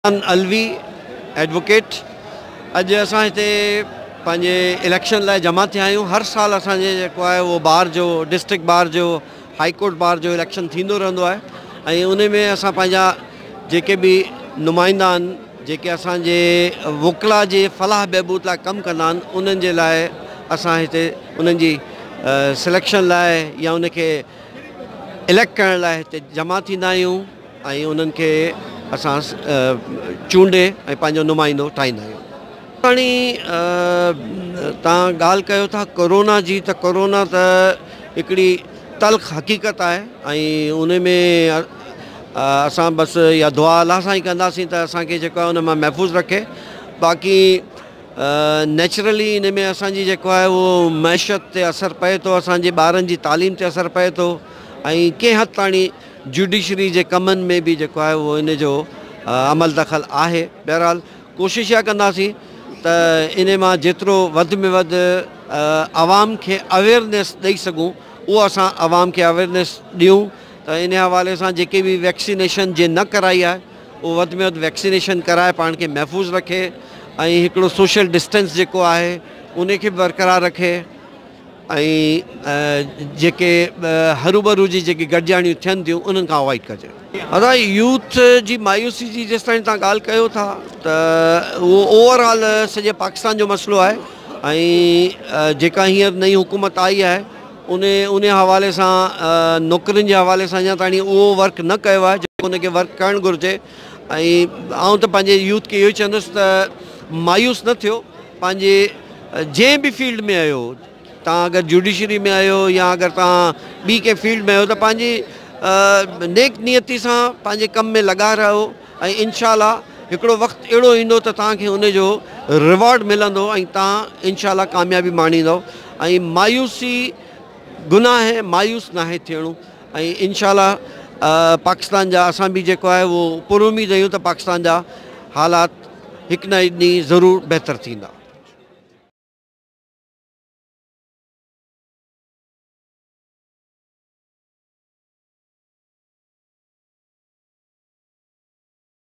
Alvi advocate اڄ اسان هتي پنهنجي اليڪشن لاء جمع ٿيا آهيون. هر سال اسان جي جيڪو آهي اهو بار جو ڊسٽرڪٽ بار جو هائي ڪورٽ بار جو اليڪشن ٿيندو رهندو آهي ۽ ان ۾ اسان پنهنجا جيڪي به نمائندا آهن جيڪي اسان جي وڪلا جي فلاح بهبود لاء ڪم ڪندا آهن انهن جي لاء اسان هتي انهن جي سليڪشن لاء يا ان کي اليڪٽ ڪرڻ لاء هتي جمع ٿيندا آهيون ۽ انهن کي اسان چونڊي ۽ پنهنجو نمائندو ٺاهيندا آهيون. هاڻي توهان ڳالهه ڪيو ٿا ڪورونا جي ته ڪورونا ته هڪڙي تلخ حقيقت آهي ۽ ان ۾ اسان بس اها دعا الله سان ئي ڪنداسين ته اسان کي جيڪو آهي ان مان محفوظ رکي. باقي نيچرلي ان ۾ اسان جي جيڪو آهي اهو معيشت تي اثر پئي ٿو، اسان جي ٻارن جي تعليم تي اثر پئي ٿو ۽ ڪنهن حد تاڻي جوڊيشري جي ڪمن ۾ به جيڪو آهي اهو ان جو عمل دخل آهي. بهرحال ڪوشش اها ڪنداسين ته ان مان جيترو وڌ ۾ وڌ عوام کي اويئرنيس ڏئي سگهون اهو اسان عوام کي اويئرنيس ڏيون ته ان حوالي سان جيڪي به ويڪسينيشن جي نه ڪرائي آهي اهو وڌ ۾ وڌ ويڪسينيشن ڪرائي پاڻ کي محفوظ رکي ۽ هڪڙو سوشل ڊسٽنس جيڪو آهي ان کي به برقرار رکي ۽ جيڪي هروڀرو جي جيڪي گڏجاڻيون ٿين ٿيون انهن کان اوائڊ ڪجي. ادا يوٿ جي مايوسي جي جيستائين توهان ڳالهه ڪيو ٿا ته اهو اوور آل سڄي پاڪستان جو مسئلو آهي ۽ جيڪا هينئر نئين حڪومت آئي آهي ان ان حوالي سان نوڪرين جي حوالي سان اڃا تائين اهو ورڪ نه ڪيو آهي جيڪو ان کي ورڪ ڪرڻ گهرجي ۽ آئون ته پنهنجي يوٿ کي اهو ئي چوندس ته مايوس نه ٿيو پنهنجي جنهن به فيلڊ ۾ آهيو توهان اگر جوڊيشري ۾ آهيو يا اگر توهان ٻي ڪنهن فيلڊ ۾ آهيو ته پنهنجي نيڪ نيتي سان پنهنجي ڪم ۾ لڳا رهو ۽ انشاء الله هڪڙو وقت اهڙو ايندو ته توهان کي ان جو ريوارڊ ملندو ۽ توهان انشاء الله ڪاميابي ماڻيندو ۽ مايوسي گناهه آهي مايوس ناهي ٿيڻو ۽ انشاء الله پاڪستان جا اسان به جيڪو آهي اهو پر اميد آهيون ته پاڪستان جا حالات هڪ نه هڪ ڏينهن ضرور بهتر ٿيندا.